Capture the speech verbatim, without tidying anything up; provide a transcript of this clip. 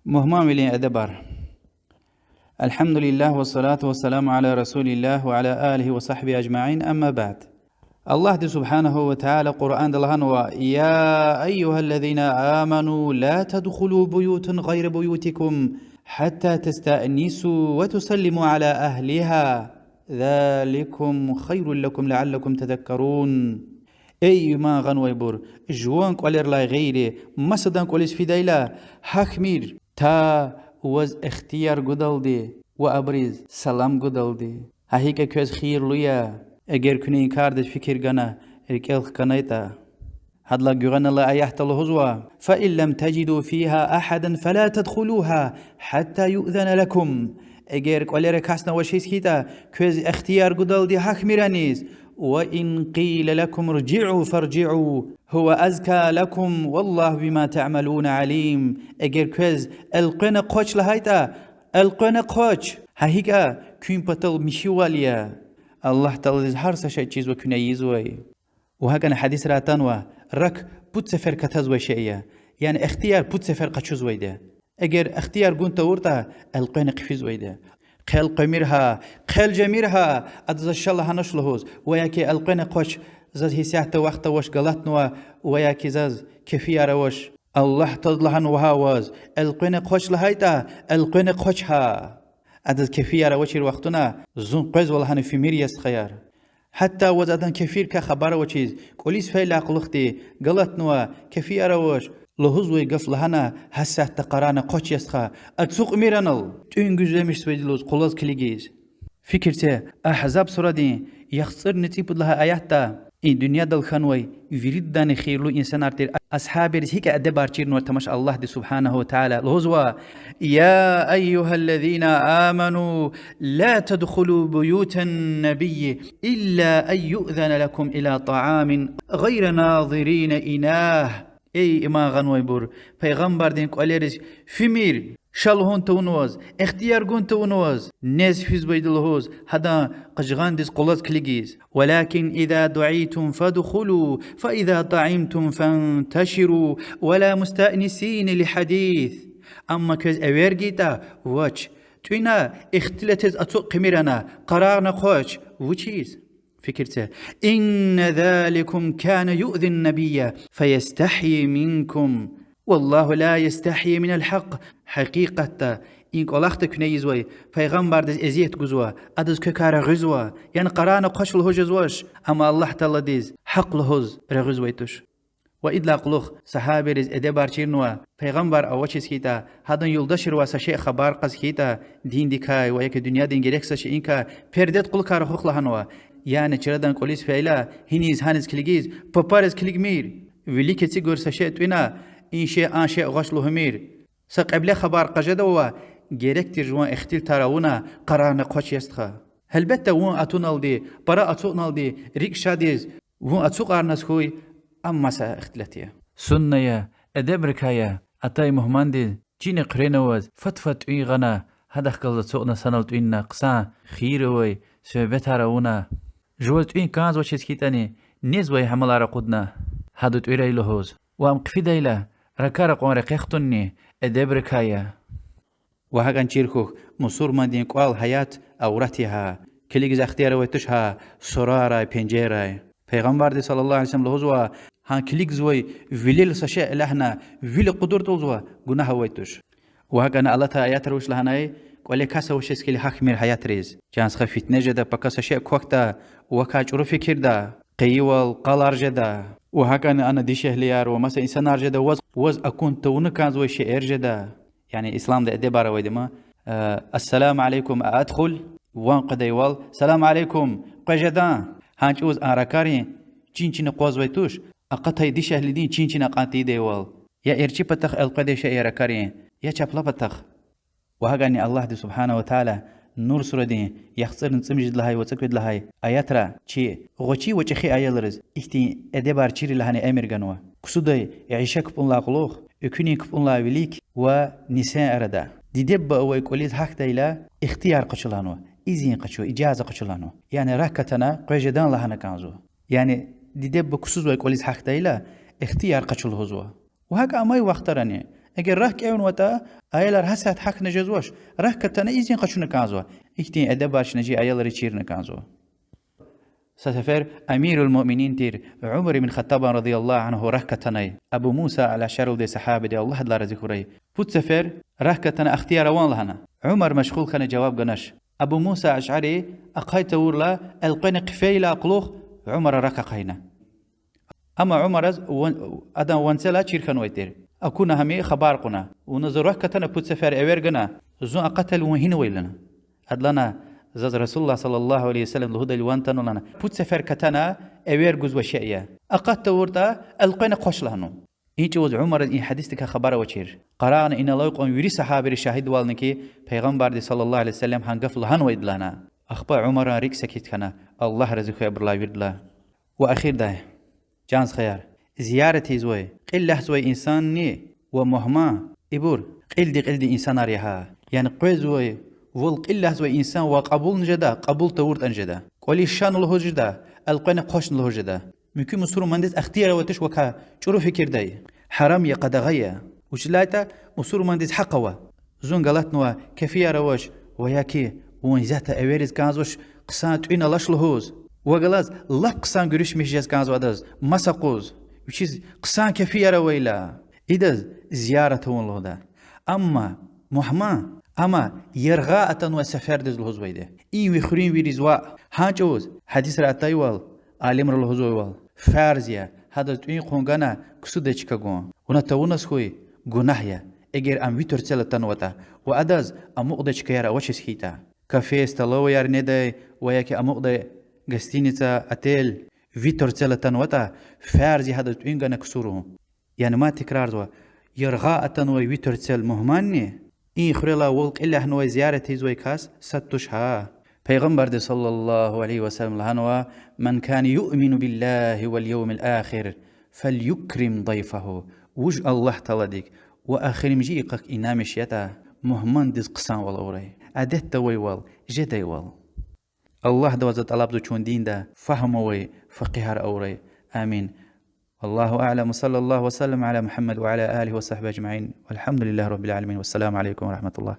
Мугьманвилин эдебар. الحمد لله والصلاة والسلام على رسول الله وعلى آله وصحبه أجمعين، أما بعد. Аллагьди سبحانه وتعالى Къуръанда лагьанва: يا أيها الذين آمنوا لا تدخلوا بيوتا غير بيوتكم حتى تستأنسوا وتسلموا على أهلها ذلكم خير لكم لعلكم تذكرون. Эй иман гъанвайбур, жуван кӀвалерилай гъейри масадан кӀвализ фидайла, гьахьмир, та ваз ихтияр гудалди ва абуриз салам гудалди. Гьа гьикӀ квез хийирлу я, эгер куьне и кардиз фикир гана, рикӀел хканайтӀа. Гьадалай гуьгъуьна алай аятда лугьузва: فإن لم تجدوا فيها أحدا فلا تدخلوها حتى يؤذن لكم. Эгер кӀвалера касни авачиз хьайитӀа, квез ихтияр гудалди гьахьмир аниз. وإن قيل لكم ارجعوا فارجعوا هو أزكى لكم والله بما تعملون عليم. Эгер квез элкъвена хъвач лагьайтӀа, элкъвена хъвач. Гьа гьикӀ куьн патал михьивал я. Аллагь Тааладиз гьар са шей чизва куьне ийизвай. Ва гьакӀни гьадисра атанва: рак пуд сефер катазвай шей я, яни ихтияр пуд сефер къачузвайди я. Эгер ихтияр гун тавуртӀа, элкъвена хъфизвайди я. Хъел къвемир гьа, хъел жемир гьа, ада заз ша лагьанач лугьуз, ва яки элкъвена хъвач, заз гьисятда вахт авач, галатнава, ва яки заз кефияр авач. Аллагь Таалади лагьанва гьа ваз: элкъвена хъвач лагьайтӀа, элкъвена хъвач гьа. Адаз кефияр авачир вахтунда зун къвезва лагьана фимир, я стхаяр. Гьатта ваз адан кефиркай хабар авачиз, кӀвализ фейила кьулухъди, галатнава, кефияр авач, лугьузвай гаф лагьана, гьасятда къарагъна хъвач, я стха, ацукьмир анал, тӀуьн гуьзлемишзавайди лугьуз къулаз килигиз. Фикир це, Агьзаб сурадин яхцӀурни цӀипуд лагьай аятда и дуьньядал хьанвай виридалайни хийирлу инсанар тир асгьабриз гьикӀ эдебар чирнавай тамаш Аллагьди سبحانه وتعالى лугьузва: يا أيها الذين آمنوا لا تدخلوا بيوت النبي إلا أن يؤذن لكم إلى طعام غير ناظرين إناه. Эй иман гъанвайбур, пайгъамбардин кӀвалериз фимир, ша лугьун тавунваз, ихтияр гун тавунваз, нез физвайди лугьуз, гьадан къажгъандиз къулаз килигиз. ولكن إذا دعيتم فادخلوا فإذا طعمتم فانتشروا ولا مستأنسين لحديث. Амма квез эвер гайитӀа, вач, тӀуьна, ихтилатиз ацукь хъийимир ана, къарагъна хъвач. Вучиз? Фикир це. إن ذلكم كان يؤذي النبي فيستحيي منكم والله لا يستحيي من الحق. Гьакъикъатда, и кӀвалахда куьне ийизвай, пайгъамбардиз эзият гузва, адаз квекай регъуьзва, яни къарагъна хъвач лугьуз жезвач, амма Аллагь Тааладиз гьахъ лугьуз регъуьзвай туш. Ва идалай кьулухъ сагьабайриз эдебар чирнава, пайгъамбар авачиз хьайитӀа, гьадан юлдашривай са шей хабар кьаз хьайитӀа, диндикай ва яки дуьньядин герек са шейиникай, пердед кьулухъай рахух лагьанва. Яни чрадан кӀвализ фейила, гьиниз-гьаниз килигиз, папариз килигмир. Вилик эцигайла са шей тӀуьна, и шей, а шей гъваш лугьумир. Са кьибле хабар кьаз жеда вавай, герек тир жуван ихтилатар авуна, къарагъна хъвач, я стха. Гьелбетда, вун атуналди, пара ацукьналди, рикӀ шадиз, вун ацукьарназ хьуй, амма са ихтилат я. Сунна я, эдебрикай я, атай мугьмандиз чина хъуьрена аваз, фад-фад тӀуьн гъана, гьадахъ галаз ацукьна санал тӀуьнна, хъсан хийир авай суьгьбетар авуна. Жуваз тӀуьн кӀанзавачиз хьайитӀани, нез авай гьамалар акъудна, гьадан тӀуьрай лугьуз. Ва ам хъфидайла, ракӀар акьван рекье хтунни эдебрикай я. Ва гьакӀан чир хьухь, мусурмандин кӀвал, гьаят аврат я гьа. Килигиз ихтияр авай туш гьа сурарай, пенжерай. Пайгъамбарди صلى الله عليه وسلم лугьузва: гьа килигзавай вилел са шей элягьна, вил акъудуртӀа, лугьузва, гунагь авай туш. Ва гьакӀан алатай аятра вуч лагьанай: кӀвале кас авачиз хьайила гьахьмир гьаятриз. Чан стха, фитне жеда, пака са шей квахьда, вакай чӀуру фикирда, къейивал, къалар жеда. Ва гьакӀан ана дишегьлияр ва маса инсанар жеда, ваз, ваз акун тавуна кӀанзавай шейэр жеда. Яни исламда эдебар авайди ма, السلام عليكم أأدخل, ван къведайвал, السلام عليكم, къвез жедан. Гьа чӀавуз а ракӀарин чин чина акъвазвай туш, акъатай дишегьлидин чин чина акьван тийидайвал. Я эрчӀи патахъ элкъведай шей я ракӀарин, я чапла патахъ. Ва гьакӀани Аллагьди سبحانه وتعالى Нур сурадин яхцӀурни цӀемуьжуьд лагьай ва цӀекӀуьд лагьай аятра чи гъвечӀи ва чӀехи аялриз ихьтин эдебар чирин лагьана эмир ганва. Ксудай иша кпӀунилай кьулухъ, экуьнин кпӀунилай вилик ва нисин арада. Диде-буба авай кӀвализ гьахьдайла, ихтияр къачу лагьанва, изин къачу, ижаза къачу лагьанва. Яни рак атана, къвез жедан лагьана кӀанзава. Яни диде-буба ксузвай кӀвализ гьахьдайла, ихтияр къачу лугьузва. Ва гьакӀ амай вахтарани, Эгер рак кӀевнаватӀа, аялар гьасятда гьахьна жезвач, рак гатана изин къачуна кӀанзава. Ихьтин эдебар чна жи аялриз чирна кӀанзава. Са сефер амирул муъминин тир Умар ибн Хаттабан رضي الله عنه рак гатанай, Абу Муса ал-Ашъаридалди, сагьабади, Аллагь адалай рази хьурай. Пуд сефер рак гатана, ихтияр авани лагьана. Умар машгъул хьана, жаваб ганач. Абу Муса Ашъари ахъай тавурла, элкъвена хъфейла кьулухъ Умара рак ахъайна. Амма Умараз ван-, адан ванцелай чир хьанвай тир. Акуна гьам хабар кьуна: вуна зун рак гатана, пуд сефер эвер гана, зун акъатайла вун гьинавай лагьана. Ада лагьана: заз رسول الله صلى الله عليه وسلم лугьудайла ван атанва лагьана, пуд сефер гатана эвер гузвай шей я. Акъат тавуртӀа, элкъвена хъвач лагьанва. И чӀавуз Умараз и гьадисдикай хабар авачир. Къарагъна, инал алай кьван вири сагьабийри шагьидвална хьи, Пайгъамбарди صلى الله عليه وسلم гьа гаф лагьанвайди лагьана. Ахпа Умаран рикӀ сакит хьана, Аллагь рази хьуй абурулай виридалай. Ва эхирдай, чан стхаяр, зиярат ийизвай, кьил ягъизвай инсанни ва мугьман, ибур кьилди-кьилди инсанар я гьа. Яни къвезвай, вал кьил ягъизвай инсан ва кьабулни жеда, кьабул тавуртӀани жеда. КӀвализ шани лугьуз жеда, элкъвена хъвачни лугьуз жеда. Муькуь мусурмандиз ихтияр авач вакай чӀуру фикирдай. Гьарам я, къадагъа я. Вучиз лагьайтӀа мусурмандиз гьахъ ава зун галатнавай, кефияр авач, ва я ки вун исятда эвериз кӀанзавач, хъсан тӀуьн алач лугьуз. Ва галаз лап хъсан гуьруьшмиш жез кӀанзава адаз маса къуз, вичиз хъсан кефияр авайла. Идаз зиярат авун лугьуда. Амма мугьман, ам яргъай атанвай сефердиз лугьузвайди. И ви хуьруьн вириз ваъ. Гьа чӀавуз гьадисра атайвал, алимри лугьузвайвал, фарз я гьадаз тӀуьн-хъун гана ксудай чка гун. Вуна тавуназ хьуй, гунагь я, эгер ам ви тӀварцел атанватӀа ва адаз амукьдай чкаяр авачиз хьайитӀа. Кафе, столоваяр недай ва я ки амукьдай гостиница, отель ви тӀварцел атанватӀа, фарз я гьадаз тӀуьн гана ксурун. Яни мад тикрарзава, яргъай атанвай ви тӀварцел мугьманни и хуьрелай вал кьил ягънавай, зиярат ийизвай кас сад туш гьа. Пайгъамбарди صلى الله عليه وسلم лагьанва: من كان يؤمن بالله واليوم الآخر فليكرم ضيفه. Вуж Аллагь Тааладик ва эхиримжи йикъак инанмиш ятӀа, мугьмандиз хъсанвал авурай, адетда авайвал, жедайвал. Аллагьдивай за тӀалабзава чун динда фагьум авай факъигьар авурай. Амин. والله أعلم، وصلى الله وسلم على محمد وعلى آله وصحبه أجمعين، والحمد لله رب العالمين، والسلام عليكم ورحمة الله.